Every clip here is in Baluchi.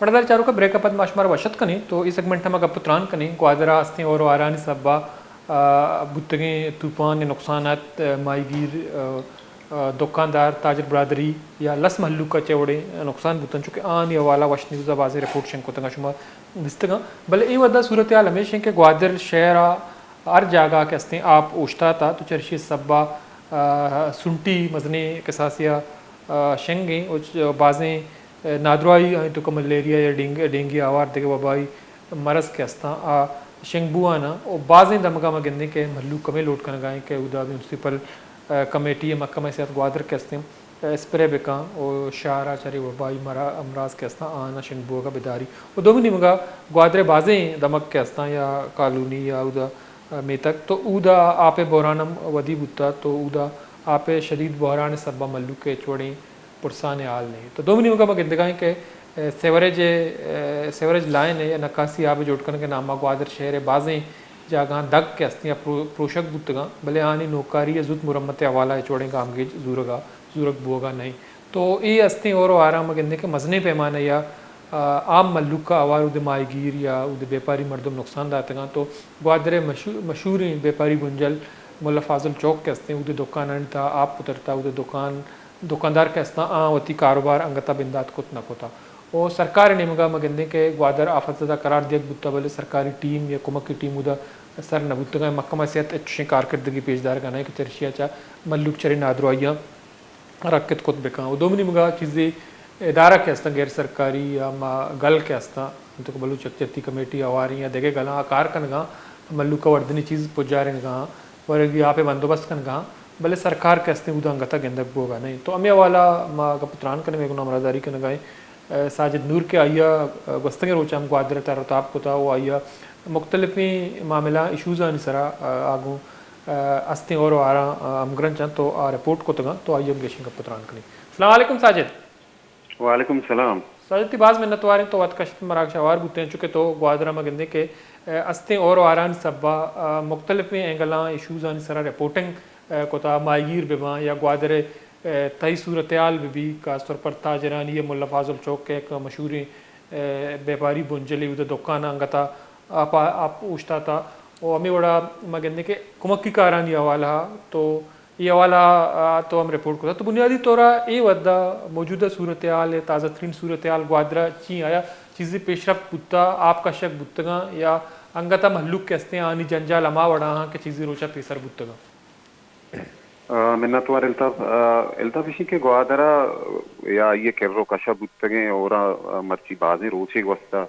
مڑدار چاروکا، بریک ءَ پد ما شمارا وش اتک کنیں تو اے سیگمنٹ ءَ ما گپ ءُ تران کنیں۔ گوادر ءَ استیں ہور ءُ ہارانی سبب ءَ، آ، بوتگیں طوفان ءِ نقصانات، آ، ماہیگیر، آ، آ، دکاندار، تاجر برادری یا لس مہلوک ءَ چہ وڑیں نقصان بوتن، چونکہ آنی حوالہ وش نیوز ءَ بازیں رپورٹ شنگ کتگاں، شما دیستگاں۔ بلے اے وھد ءَ صورتحال ہمیش انت کہ گوادر شہر ءَ ہر جاگہ کہ استیں آپ اوشتاتا تو چرشی سبب ءَ، آ، سنٹی مزنیں کساسے ءَ، آ، شنگ ایں و چ-، بازیں نادراہی آنی توکا ملیریا یا ڈینگ-، ڈینگی آوار دگہ وبائی مرض کہ استاں، آ شنگ بوان آں و بازیں دمگاں ما گندیں کہ مھلوک ہمے لوٹ کنگا ایں کہ اودا میونسپل، آ، کمیٹی ءُ محکمہ صحت گوادر کہ استیں، آ، اسپرے بکاں و شہر ءَ چرے وبائی مرا-، امراض کہ استاں آناں شنگ بوگا بداری۔ و دومی نیمگا گوادر ءِ بازیں دمگ کہ استاں یا کالونی یا اودا، آ، میتگ تو اودا آپ ءِ بحران ہم ودی بوتا تو اودا آپ ءِ شدید بحران ءِ سبب ءَ مھلوک ءَ ہچ وڑیں پرسان ءِ حال نہ انت۔ تو دومی نیمگا ما گندگا ایں کہ، اے، سیوریج، اے، سیوریج لائن ءِ یا نکاسی آب ءِ جوڑ کنگ ءِ نام ءَ گوادر شہر ءِ بازیں جاگہاں دگ کہ استیں یا پرو-، پروشگ بوتگاں، بلے آنی نوکاری ءِ زوت مرمت ءِ حوالہ ءَ ہچ وڑیں گامگیج زورگا، زورگ بوگا نہ انت۔ تو اے استیں ہور ءُ ہاراں ما گندیں کہ مزنیں پیمانہ یا، آ، عام مھلوک ءَ ہوار اود ءِ ماہیگیر یا اود ءِ بیپاری مردم نقصان داتگاں۔ تو گوادر ءِ مشہو-، مشہوریں بیپاری بنجل ملا فاضل چوک کہ استیں، اود ءِ دکانانی تہا آپ پترتا، اود ءِ دکان دکاندار کہ استاں، آ وتی کاروبار انگت ءَ بندات کت نہ کتا۔ و سرکار ءِ نیمگا ما گندیں کہ گوادر آفت زدہ قرار دیگ بوتا، بلے سرکاری ٹیم یا کمکی ٹیم اودا سر نہ بوتگاں۔ محکمہ صحت ہچ چشیں کارکردگی پیش دارگا نہ انت کہ چرشیا چہ مھلوک چرے نادراہیاں رکت کت بکاں۔ و دومی نیمگا چیزے ادارہ کہ استاں غیر سرکاری یا ما گل کہ استاں، انتو کہ بلوچ یکجہتی کمیٹی ہواریں یا دگہ گلاں آ کار کنگاں، مھلوک ءَ وردنی چیز پجارینگاں، ورگی آپ ءِ بندوبست کنگاں، بلے سرکار کہ استیں اودا انگت ءَ گندگ بوگا نہ انت۔ تو ہمے حوالہ ءَ ما گپ ءُ تران کنیں، مئے گوں ہمراہداری کنگا ایں، اے، ساجد نور کہ آئی ءَ، اے، گوستگیں روچ ءَ ہم گوادر ءَ تر ءُ تاب کتا و آئی ءَ مختلفیں معاملہ ایشوزانی سرا، اے، آ گوں، اے، استیں ہور ءُ ہاراں، اے، ہمگرنچ انت تو آ رپورٹ کتگاں تو آئی ءَ ہم گیشیں گپ ءُ تران کنیں۔ السلام علیکم ساجد۔ وعلیکم السلام۔ ساجد، تئی باز منتوار ایں تو وت کشت مراگش ہوار بوتے، چونکہ تو گوادر ءَ ما گندیں کہ، اے، استیں ہور ءُ ہارانی سبب ءَ، اے، مختلفیں اینگلاں ایشوزانی سرا رپورٹنگ، اے، کتا، ماہیگیر بہ باں یا گوادر ءِ، اے، تہی صورتحال بہ بی، خاص طور پر تاجرانی ءِ ملا فاضل چوک کہ یک مشہوریں، اے، بیپاری بنجلے، اود ءِ دکان انگت ءَ آپ، آپ اوشتاتا و ہمے وڑا ما گندیں کہ کمکی کارانی حوالہ ءَ تو اے حوالہ ءَ تو ہم رپورٹ کتگ۔ تو بنیادی طور ءَ اے وھد ءَ موجودہ صورتحال ءِ، تازہ ترین صورتحال گوادر ءَ چی آیا چیزے پیشرفت بوتا، آپ کشگ بوتگاں یا انگت ءَ مھلوک کہ استیں آنی جنجال ہما وڑا آں کہ چیزے روچ ءَ پیسر بوتگاں؟ آ، منتوار الطاف۔ آ، الطاف ایشی کہ گوادر ءَ یا آئی ءِ کر ءُ کش ءَ بوتگیں ہور ءَ، آ، مرچی بازیں روچے گوستہ،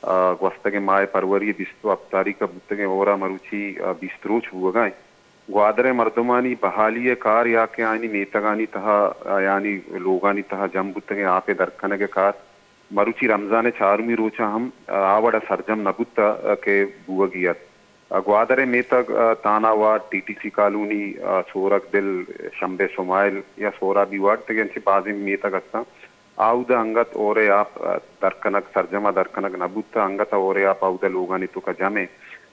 آ، گوستگیں ماہ فروری ءِ بیست ءُ ہپت تاریخ ءَ بوتگیں ہور ءَ مروچی، آ، بیست روچ بوگا انت۔ گوادر ءِ مردمانی بحالی ءِ کار یا کہ آیانی میتگانی تہا، آیانی لوگانی تہا جم بوتگیں آپ ءِ در کنگ ءِ کار مروچی رمضان ءِ چارمی روچ ءَ ہم آ وڑ ءَ سرجم نہ بوت کہ بوگی ات۔ گوادر ءِ میتگ، تانا ward, T T C colony, سورگ دل، شمبے سمائل یا سورابی وارڈ دگہ انچیں بازیں میتگ ہستاں۔ آ اود ءَ انگت ہور ءِ آپ، آ، در کنگ، سرجم ءَ در کنگ نہ بوت، انگت ءَ ہور ءِ آپ آ اود ءَ لوگانی توک ءَ جم ایں۔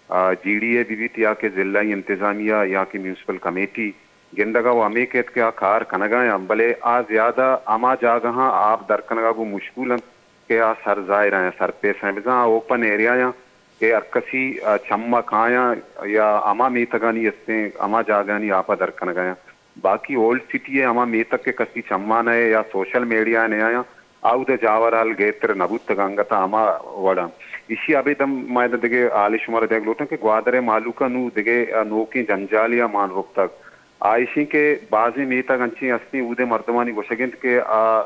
آ، جی ڈی اے بہ بیت یا کہ ضلعی انتظامیہ یا کہ میونسپل کمیٹی گندگ ءَ و ہمے کیت کہ آ کار کنگ ءَ آں، بلے آ زیادہ ہما جاگہاں آپ در کنگ ءَ گوں مشغول انت کہ آ سر ظاہر آں، سرپیس آں، بزاں آ اوپن ایریا آں کہ ہر کسی، آ، چم ءَ کایاں یا ہما میتگانی استیں، ہما جاگہانی آپ ءَ در کنگ ءَ آں۔ باقی اولڈ سٹی ءِ ہما میتگ کہ کسی چماں نئے یا سوشل میڈیا ءَ نیایاں، آ اود ءَ جاور حال گہتر نہ بوتگ، انگت ءَ ہما وڑ ءَ۔ ایشی ءَ ابید ہم ما ادا دگہ حالے شمارا دیگ لوٹاں کہ گوادر ءِ مہلوک ءَ نوں دگہ، آ، نوکیں جنجالے ءَ مان رپتگ۔ آ ایش ایں کہ بازیں میتگ انچیں ہستیں، اود ءِ مردمانی گوشگ انت کہ آ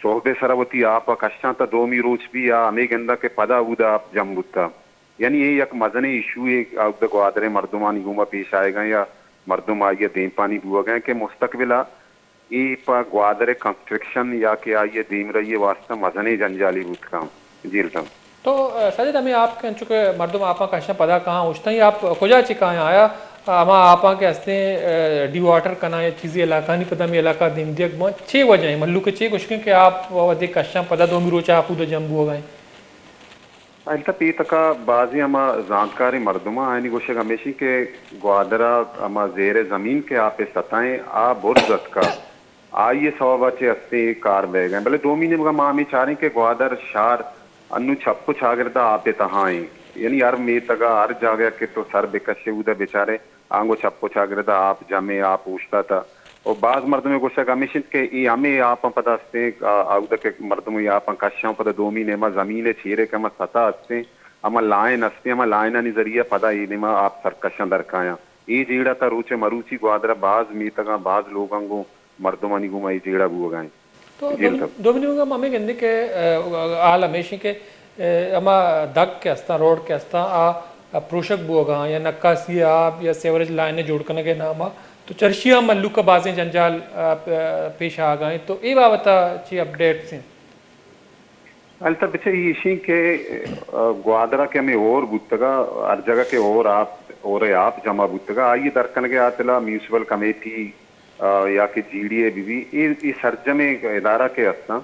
سہب ءِ سرا وتی آپ ءَ کشاں تہ دومی روچ بھی آ ہمے گنداں کہ پدا اود ءَ آپ جم بوتہ۔ یعنی اے یک مزنیں ایشوے اود ءَ گوادر ءِ مردمانی گوما پیش آیگ ءَ یا مردم آئی ءَ دیمپانی بوگ ءَ کہ مستقبل ءَ اے پہ گوادر ءِ کنسٹرکشن یا کہ آئی ءِ دیمرئی ءِ واستہ مزنیں جنجالے بوت کنت۔ جی الطاف۔ تو، آ، ساجد، ہمے آپ کہ انچو کہ مردم آپاں کشاں پدا کاہاں اوشتاں، اے آپ کجا چہ کایاں؟ آیا، آ، ہما آپاں کہ ہستیں، آ، ڈی واٹر کناں یا چیزے علاقہانی پدا ہمے علاقہ دیم دیگ بوان، چے وجہ ایں؟ مہلوک ءِ چے گوشگ ایں کہ آپ وہدے کشاں پدا دومی روچ ءَ آپ اود ءَ جم بوگ ءَ ایں؟ الطاف، اے تک ءَ بازیں ہما زانتکاریں مردماں آیانی گوشگ ہمیش ایں کہ گوادر ءَ ہما زیر زمین کہ آپ ءِ سطح ایں آ برز اتکہ، آئی ءِ سوب ءَ چہ ہستیں اے کار بئیگ ءَ ایں۔ بلے دومی نیمگ ءَ ما ہمے چاریں کہ گوادر شہر انوں چپ و چاگرد ءَ آپ ءِ تہا ایں۔ یعنی ہر میتگ ءَ، ہر جاگہ کہ تو سر بکشے، اود ءَ بچارے، آنگو چپ و چاگرد ءَ آپ جمے، آپ اوشتاتہ۔ و باز مردم ءِ گوشگ ہمیش انت کہ اے ہمے آپاں پدا استیں، آ، اود ءَ کہ مردم اے آپاں کشاں، پدا دومی نیما زمین ءِ چیرے کہ ہما سطح استیں، ہما لائن استیں، ہما لائنانی ذریعہ پدا اے نیما آپ سرکشاں درکایاں۔ اے جیڑہ تا روچ ءِ مروچی گوادر ءَ باز میتگاں، باز لوگاں گوں مردمانی گوما اے جیڑہ بوگا انت۔ تو جی دومی، الطاف۔ دومی نیمگا ما ہمیں گندیں کہ، آ، حال ہمیش انت کہ، آ، ہما دگ کہ استاں، روڈ کہ استاں، آ، آ، پروشگ بوگا یا نکاسی آب یا سیوریج لائن جوڑ کنگ ءِ ناما، تو چرشی ہم مہلوک ءَ بازیں جنجال، آ، پ-، پیش آگا انت۔ تو اے بابت ءَ چی اپڈیٹس انت؟ الطاف بچہ، ایشی کہ، آ، گوادر ءَ کہ ہمیں ہور بوتگا، ہر جگہ کہ ہور آپ، ہور ءِ آپ جمع بوتگا، آئی ءِ در کنگ ءِ ہاترا میونسپل کمیٹی، آ، یا کہ جی ڈی اے بہ بی، اے، اے سرجمیں ادارہ کہ ہستاں،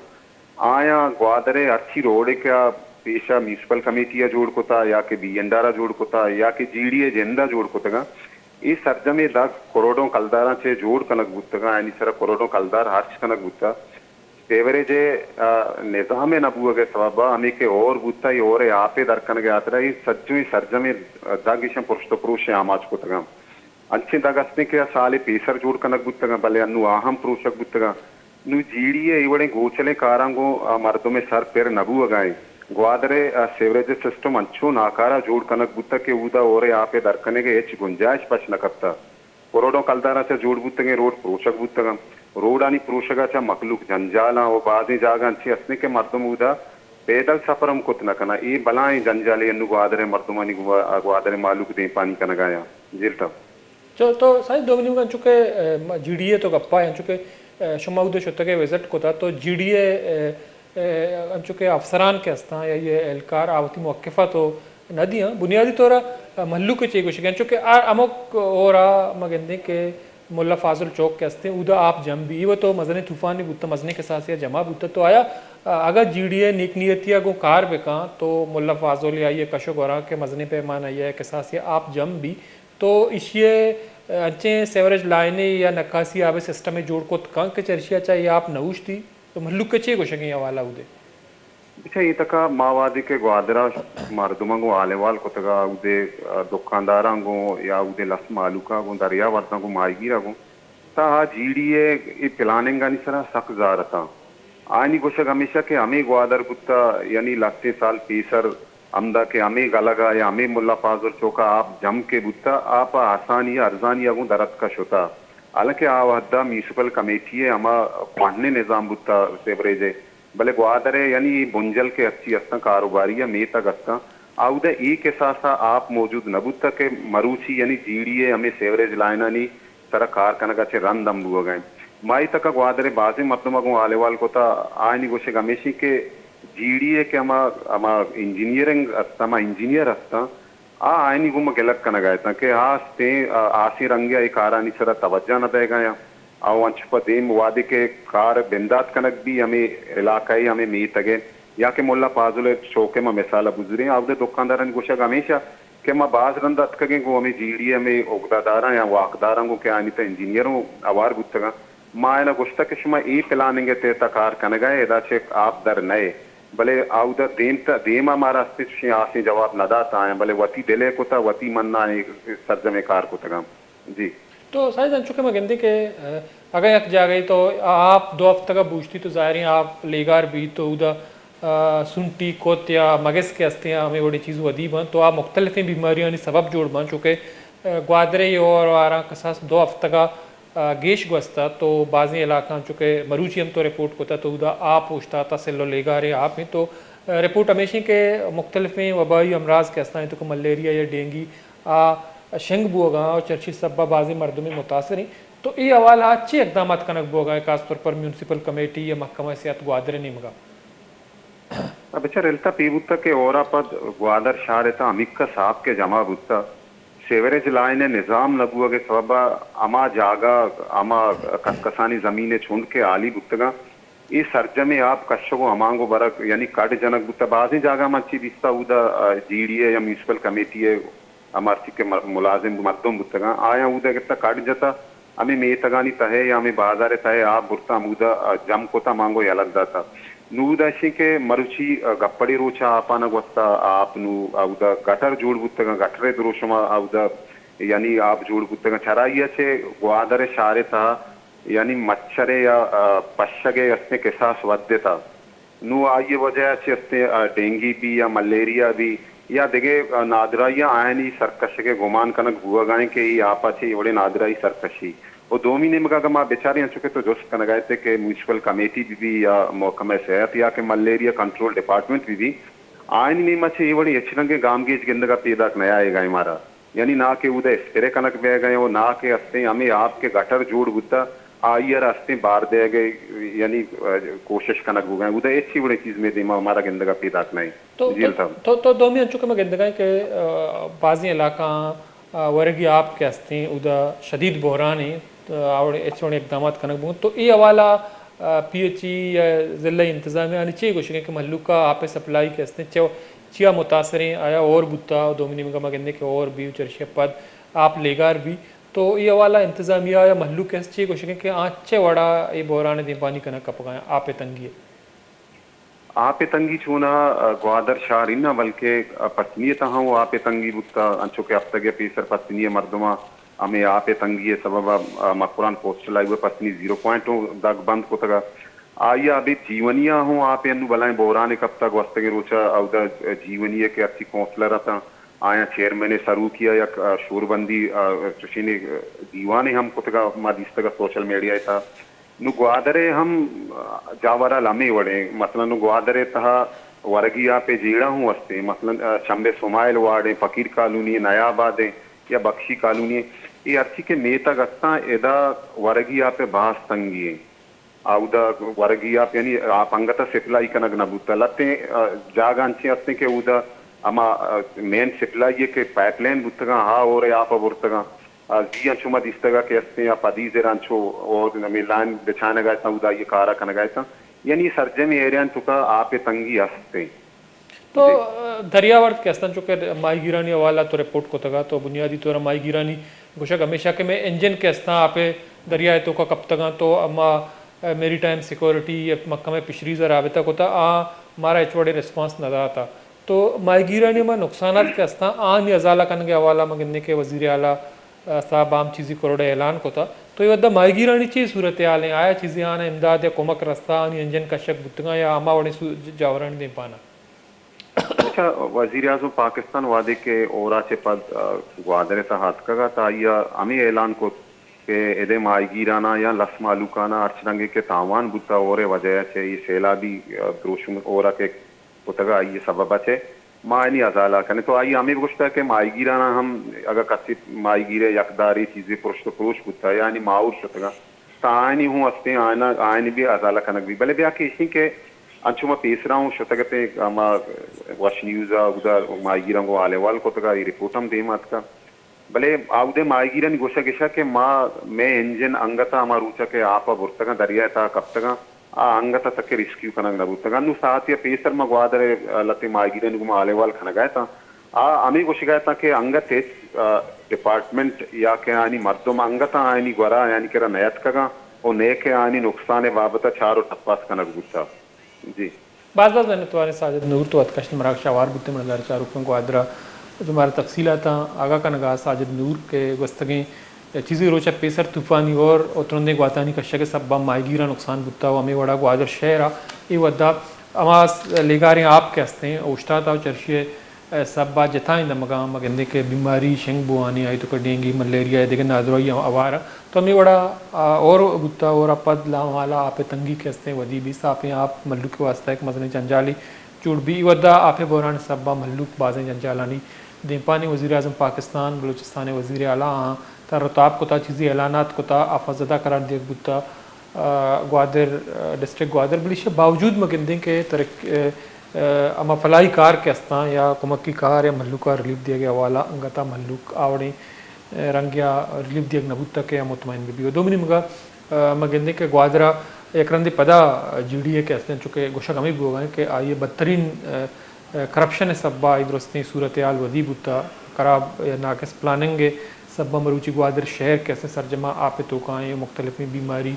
آیاں گوادر ءِ ہرچی روڈے کہ آ پیشا میونسپل کمیٹی ءَ جوڑ کتا یا کہ بی اینڈ آر ءَ جوڑ کتا یا کہ جی ڈی اے جند ءَ جوڑ کتگاں، اے سرجمیں دگ کروڑوں کلداراں چہ جوڑ کنگ بوتگاں، آیانی سرا کروڑوں کلدار ہرچ کنگ بوتا۔ سیوریج ءِ، آ، نظام ءِ نہ بوگ ءِ سبب ءَ ہمے کہ ہور بوتا، اے ہور ءِ آپ ءِ در کنگ ءِ ہاترا اے سجویں سرجمیں دگ ایشاں پرشت و پروش ءِ آماچ کتگاں۔ انچیں دگ استیں کہ آ سالے پیسر جوڑ کنگ بوتگاں، بلے انوں آ ہم پروشگ بوتگاں۔ نوں جی ڈی اے اے وڑیں گوچلیں کاراں گوں آ مردم ءِ سر پر نہ بوگا انت۔ گوادر ءِ آ سیوریج سسٹم انچو ناکارہ جوڑ کنگ بوتگ کہ اودا ہور ءِ آپ ءِ در کنگ ءِ ہچ گنجائش پش نہ کپتہ۔ کروڑوں کلداراں چہ جوڑ بوتگیں روڈ پروشگ بوتگاں۔ روڈانی پروشگ ءَ چہ مخلوق جنجالاں و بازیں جاگہ انچیں استیں کہ مردم اودا پیدل سفر ہم کت نہ کناں۔ اے بلاہیں جنجالے انوں گوادر ءِ مردمانی گوا-، گوادر ءِ مہلوک دیمپانی کنگا یاں۔ جی الطاف۔ چو، تو سائیں دومی نیمگا انچو کہ، اے، جی ڈی اے تو گپا انچو کہ، اے، شما اود شتگ ءُ وزٹ کتا تو جی ڈی اے، اے، اے، انچو کہ افسران کہ ہستاں یا یہ اہلکار آ وتی موقفا تو نہ دیاں۔ بنیادی طورا، اے، مہلوک چے گوشگ انچو کہ آ ہمک ہورا ما گندیں کہ ملا فاضل چوک کہ ہستیں، اودا آپ جم بی، اے وت تو مزنیں طوفانے بوتا، مزنیں کساسے جمع بوتا، تو آیا، اے، اگاں جی ڈی اے نیک نیتی ءَ گوں کار بکاں تو ملا فاضل یا یہ کش و گورا کہ مزنیں پیمانہ یا کساسے آپ جم بی، تو ایشی ءَ انچیں سیوریج لائنے یا نکاسی آب ءِ سسٹمے جوڑ کت کنت کہ چرشی ءَ چہ اے آپ نہ اوشتی؟ تو مھلوک ءِ چے گوشگ ایں حوالہ اودے؟ بچا اے تکا ما وھدے کہ گوادر ءَ مردماں گوں حال احوال کتگ ءَ اودے دکانداراں گوں یا اودے لس مھلوک ءَ گوں دریاورداں گوں ماھیگیراں گوں تا آ جی ڈی اے اے پلاننگانی سرا سک زار اتاں۔ آیانی گوشگ ھمیش ات کہ ھمے گوادر بوتہ، یعنی لھتیں سال پیسر ھمدا کہ ھمے گلگ ءَ یا ھمے ملا فاضل چوک ءَ آپ جم کہ بوتہ، آپ ءَ آسانی ءَ ارزانی ءَ گوں در اتک ءَ شتہ۔ حالانکہ آ وھد ءَ میونسپل کمیٹی ءِ ھما کوھنیں نظام بوتہ سیوریج ءِ، بلے گوادر ءِ یعنی اے بنجل کہ ھرچی ھستاں کاروباری ءُ میتگ ھستاں، آ اود ءَ اے کساس ءَ آپ موجود نہ بوتہ کہ مروچی یعنی جی ڈی اے ھمے سیوریج لائنانی سرا کار کنگ ءَ چہ رند ھم بوگ ءَ اِنت۔ ما اے تک ءَ گوادر ءِ بازیں مردم ءَ گوں ھال اھوال کتہ، آیانی گوشگ ھمیش اِنت کہ جی ڈی اے کہ ھما، ھما انجینئرنگ است، ھما انجینئر ھستاں، آ آیانی گوما گلگ کنگ ءَ اتاں کہ آ استیں، آ، ھاسیں رنگ ءَ اے کارانی سرا توجہ نہ دئیگ ءَ آں۔ او انچو پہ دیم وھدے کہ کار بندات کنگ بی ھمے علاقہ ءِ ھمے میتگ ءِ یا کہ ملا فاضل ءِ چوک ءِ ما مثال ءَ بزوریں، آ اود ءِ دکاندارانی گوشگ ھمیش ات کہ ما باز رند ءَ اتکگیں گوں ھمے جی ڈی اے ءِ ھمے اگدہ داراں یا واکداراں گوں کہ آیانی تہ ءَ انجینئر ھوں ھوار بوتگ آں۔ ما آیان ءَ گوشتگ کہ شما اے پلاننگ ءِ تحت ءَ کار کنگ ءَ ئے، ادا چہ آپ در نئے، بلے آ اود ءَ دیم ت-، دیم ءَ مارا ھستیں چشیں ھاسیں جواب نہ داتاں، بلے وتی دل ءِ کتہ، وتی من ءَ اے سرجمیں کار کتگ آں۔ جی۔ تو سائز انچو کہ ما گندیں کہ، آ، اگاں یک جاگہے تو آپ دو ھفتگ ءَ بوشتی تو ظاھریں آپ لیگار بیت تو اودا، آ، سنٹی کت یا مگس کہ ھستیں ھمے وڑیں چیز ودی بنت تو آ مختلفیں بیماریانی سبب جوڑ بنت، چونکہ، آ، گوادر ءِ ھور ءُ ھاراں کساس دو ھفتگ ءَ، آ، گیش گوستہ تو بازیں علاقہاں چونکہ مروچی ھم تو رپورٹ کتہ تو اودا آپ اوشتاتہ، سل ءُ لیگاریں آپ اِنت تو، آ، رپورٹ ھمیش اِنت کہ مختلفیں وبائی امراض کہ ھستاں، انچو کہ ملیریا یا ڈینگی آ شنگ بوگ ءَ آں ءُ چرشی سبب ءَ بازیں مردمے متاثر اِنت۔ تو اے حوالہ ءَ چے اقدامات کنگ بوگ ءَ اِنت، خاص طور پر میونسپل کمیٹی یا محکمہ صحت گوادر ءِ نیمگ ءَ؟ بچار الطاف اے بوتگ کہ ھور ءَ پد گوادر شھر ءِ تہ ءَ ھمیکس آپ کہ جمع بوتگ، سیوریج لائن ءِ نظام نہ بوگ ءِ سبب ءَ ھما جاگہ، ھما کسکسانی زمین ءِ چنڈ کہ ھالی بوتگ اَنت، اے سرجمیں آپ کشگ ءُ ھمانگ ءُ برگ، یعنی کڈ جنگ بوتگ۔ بازیں جاگہ من چی دیستہ، اودا، آ، جی ڈی اے یا میونسپل کمیٹی ءِ ھما ھرچی کہ مر-، ملازم مردم بوتگ اَنت، آیاں اودا گپتہ کڈ جتہ، ھمے میتگانی تہ ءَ یا ھمے بازار ءِ تہ ءَ آپ برتہ، ھمودا، آ، جم کتہ، ھمانگ ءُ یلہ داتہ۔ نوں اودا اشیں کہ مروچی، آ، گپڑے روچ ءَ آپانا گوستا، آپ نوں اودا گٹر جوڑ بوتگاں، گٹر ءِ دروشم ءَ اودا یعنی آپ جوڑ بوتگاں۔ چرائی ءَ چہ گوادر ءِ شہر ءِ تہا یعنی مچھر ءِ یا، آ، پشگ ءِ استیں کساس ودتا۔ نوں آئی ءِ وجہ ءَ چہ استیں، آ، ڈینگی بی یا ملیریا بی یا دگہ، آ، نادراہی آیانی سرکشگ ءِ گمان کنگ بوہگا ایں کہ اے آپ ءَ چہ اے وڑیں نادراہی سرکشی۔ و دومی نیمگا اگاں ما بچاریں، انچو کہ تو جست کنگا ات ئے کہ میونسپل کمیٹی بہ بی یا محکمہ صحت یا کہ ملیریا کنٹرول ڈیپارٹمنٹ بہ بی، آیانی نیما چہ اے وڑیں ہچ رنگیں گامگیج گندگا پیداک نیایگا ایں مارا۔ یعنی نا کہ اود ءَ اسپرے کنگ بیگ ءَ ایں و نا کہ استیں ہمے آپ کہ گٹر جوڑ بوتا، آئی ءَ را استیں بار دیگ ءِ یعنی، آ، کوشش کنگ بوگ ءَ ایں۔ اود ءَ ہچی وڑیں چیز مئے دیما مارا گندگا پیداک نہ ایں۔ تو، جی تو، الطاف۔ تو، تو دومی انچو کہ ما گندگا ایں کہ، آ، بازیں علاقہ آ، ورگی آپ کہ استیں، اودا شدید بحران ایں، آ، آوڑے ہچ وڑیں اقدامات کنگ بوت۔ تو اے حوالہ، آ، پی ایچ ای یا ضلعی انتظامیہ آنی چے گوشگ ایں کہ مہلوک ءَ آپ ءِ سپلائی کہ استیں، چو-، چیا متاثر ایں، آیا ہور بوتا، دومی نیمگا ما گندیں کہ ہور بی، چرشی ءَ پد آپ لیگار بی۔ تو اے حوالہ انتظامیہ یا مہلوک ءَ چے گوشگ ایں کہ آ چے وڑا اے بحران ءِ دیمپانی کنگ کپگا ایں، آپ ءِ تنگی ءَ؟ آپ ءِ تنگی چوناہا، آ، گوادر شہر ءَ نہ بلکہ، آ، پسنی ءِ تہا ہوں آپ ءِ تنگی بوتا، انچو کہ ہفتگے پیسر پسنی ءِ مردماں ہمے آپ ءِ تنگی ءِ سبب ءَ، آ، مکران کوسٹل ہائی وے پسنی زیرو پوائنٹ ہوں دگ بند کتگ۔ آئی ءَ ابید جیونی ءَ ہوں آپ ءِ انو بلائیں بحرانے کپتا۔ گوستگیں روچ ءَ اودا جیونی ءِ کہ ہرچی کونسلر اتاں، آیاں چیئرمین ءِ سروکی ءَ یک، آ، شوربندی، آ، چشیں، آ، دیوانے ہم کتگ ءَ ما دیستگ ءَ سوشل میڈیا ءِ تہا۔ نوں گوادر ءِ ہم، آ، جاور حال ہمے وڑیں۔ مثلاً نوں گوادر ءِ تہا ورگی آپ ءِ جیڑہ ہوں استیں۔ مثلاً، آ، چمبے سمائل وارڈ ایں، فقیر کالونی ایں، نیا آباد ایں یا بخشی کالونی ایں۔ اے ہرچی کہ میتگ استاں، ادا ورگی آپ ءِ باز تنگی ایں۔ آ، اودا ورگی آپ، یعنی آپ انگت ءَ سپلائی کنگ نہ بوتگ۔ لہتیں، آ، جاگہ انچیں استیں کہ اودا ہما، آ، مین سپلائی ءِ کہ پائپ لائن بوتگاں، آ ہور ءِ آپ ءَ برتگاں۔ آ، زی انچو ما دیستگ ءَ کہ استیں، آ پدی زر انچو اور ہمے لائن بچائینگ ءَ اتاں، اودا آئی ءِ کار ءَ کنگ ءَ اتاں۔ یعنی سرجمیں ایریا ءِ توکا آپ ءِ تنگی است ایں۔ تو، جی۔ آ، دریاورد کہ استاں، چونکہ ماہیگیرانی حوالہ تو رپورٹ کتگ ءَ، تو بنیادی طور ءَ ماہیگیرانی گوشگ ہمیشہ کہ مئے انجن کہ استاں آپ ءِ دریا ءِ توکا کپتگاں، تو اما، آ، میری ٹائم سیکورٹی یا محکمہ فشریز ءَ رابطہ کتا، آ مارا ہچ وڑیں ریسپانس نہ داتا۔ تو ماہیگیرانی ہما نقصانات کہ استاں، آنی ازالہ کنگ ءِ حوالہ ما گندیں کہ وزیر اعلیٰ، آ، صاحب ءَ ہم چیزی کروڑے اعلان کتا۔ تو اے وھدا ماہیگیرانی چی صورتحال ایں؟ آیا چیزے آناں امداد یا کمک رستا، آنی انجن کشگ بوتگاں یا ہما وڑیں سو-، جاورانی دیمپانا؟ اچھا، وزیر اعظم پاکستان وہدے کہ ہور ءَ چہ پد، آ، گوادر ءِ تہا اتکگ ات، آئی ءَ ہمے اعلان کت کہ ادے ماہیگیراناں یا لس مہلوکاناں ہرچ رنگے کہ تاوان بوتا ہور ءِ وجہ ءَ چہ اے سیلابی، آ، دروشم ہور ءَ کہ کتگ ءَ آئی ءِ سبب ءَ چہ ما آیانی ازالہ کنیں۔ تو آئی ءَ ہمے گوشتگ کہ ماہیگیراناں ہم اگاں کسے ماہیگیر ءِ یک دارے چیزے پرشت ءُ پروش بوتگ یا آیانی ماحول شتگ ءَ، تاں آیانی ہوں استیں، آیانا-، آیانی بھی ازالہ کنگ بی۔ بلے بیا کہ ایشیں کہ انچو ما پیسرا ہوں شتگ اتیں، ہما وش نیوز ءَ اودا ماہیگیراں گوں حال احوال کتگ ءَ، اے رپورٹ ہم دیم ءَ اتکگ۔ بلے آ اودے ماہیگیرانی گوشگ اش ءَ کہ ما، مئے انجن انگت ءَ ہما روچ ءَ کہ آپ ءَ برتگاں، دریا ءِ تہا کپتگاں، آ انگت ءَ تک ءَ ریسکیو کنگ نہ بوتگاں۔ نوں ساعتے ءَ پیسر ما گوادر ءِ، آ، لہتیں ماہیگیرانی گوما حال احوال کنگ ءَ اتاں۔ آ ہمے گوشگ ءَ اتاں کہ انگت ہچ، آ، ڈپارٹمنٹ یا کہ آیانی مردم انگت ءَ آیانی گورا آیانی کرا نیاتکگاں و نئیکہ آیانی نقصان ءِ بابت ءَ چار و ٹپاس کنگ بوتگ۔ جی۔ باز باز منتواریں ساجد نور، تو اتکشت مراگش ءَ ہوار بوتیں۔ من ہزار چاروکاں گوادر ءَ جو مارا تفصیلاتاں آگاہ کنگ ءَ ساجد نور کہ گوستگیں چیزے روچ ءَ پیسر طوفانی ہور و ترندیں گواتانی کشگ ءِ سبب ءَ ماہیگیراں نقصان بوتگ و ہمے وڑا گوادر شہر ءَ اے وھدا ہما لیگاریں آپ کہ استیں اوشتات ءَ و چرشی ءِ سبب ءَ جتائیں دمگاں ما گندیں کہ بیماری شنگ بوانی، آئی توکا ڈینگی، ملیریا یا دگہ نادراہی ہوار اَنت۔ تو ہمے وڑا، آ، ہور بوتا، ہور ءَ پد لامالا آپ ءِ تنگی کہ استیں ودی بی، صافیں آپ مھلوک ءِ واستہ یک مزنیں جنجالے جوڑ بی۔ اے وھدا آپ ءِ بحران ءِ سبب ءَ مھلوک بازیں جنجالانی دیمپان ایں۔ وزیر اعظم پاکستان، بلوچستان ءِ وزیر اعلیٰ آں تر و تاب کتا، چیزے اعلانات کتا، آفت زدہ قرار دیگ بوتا۔ آ، گوادر، آ، ڈسٹرکٹ گوادر، بلے ایشی ءَ باوجود ما گندیں کہ ترق-، آ، آ، ہما فلاحی کار کہ استاں یا کمکی کار یا مھلوک ءَ ریلیف دیگ ءِ حوالہ انگت ءَ مھلوک آ وڑیں، آ، رنگ ءَ ریلیف دیگ نہ بوتگ کہ آ مطمئن بہ بی۔ و دومی نیمگ ءَ، آ، ما گندیں کہ گوادر ءَ یک رندے پدا جی ڈی اے کہ استیں، چونکہ گوشگ ہمے بوگ ءَ اِنت کہ آئی ءِ بدترین، آ، آ، کرپشن ءِ سبب ءَ آئی درستیں صورتحال ودی بوتگ، خراب یا ناقص پلاننگ ءِ سبا مروچی گوادر شہر کہ استیں سرجما آپ ءِ توکا ایں، مختلفیں بیماری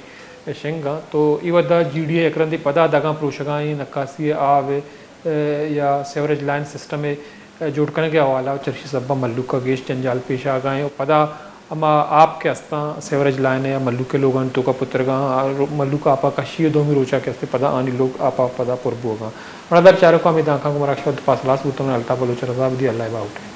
شنگ آں۔ تو اے وھدا جی ڈی اے یک رندے پدا دگاں پروشگا ایں، نکاسی ءِ آب ءِ، اے، یا سیوریج لائن سسٹم ءِ، اے، جوڑ کنگ ءِ حوالہ ءَ چرشی سبا مھلوک ءَ گیش جنجال پیش آگا ایں۔ و پدا ہما آپ کہ استاں سیوریج لائن ءِ یا مھلوک ءِ لوگانی توکا پترگا آں، مھلوک آپا کشی و دومی روچا کہ استیں پدا آنی لوگ آپا پدا پر بوگا آں۔ مڑادار چاروکاں، ہمے دانکاں گوں مراگش وقت پاس لاس بوتن۔ الطاف بلوچ رضا بدی، اللہ باہوٹ۔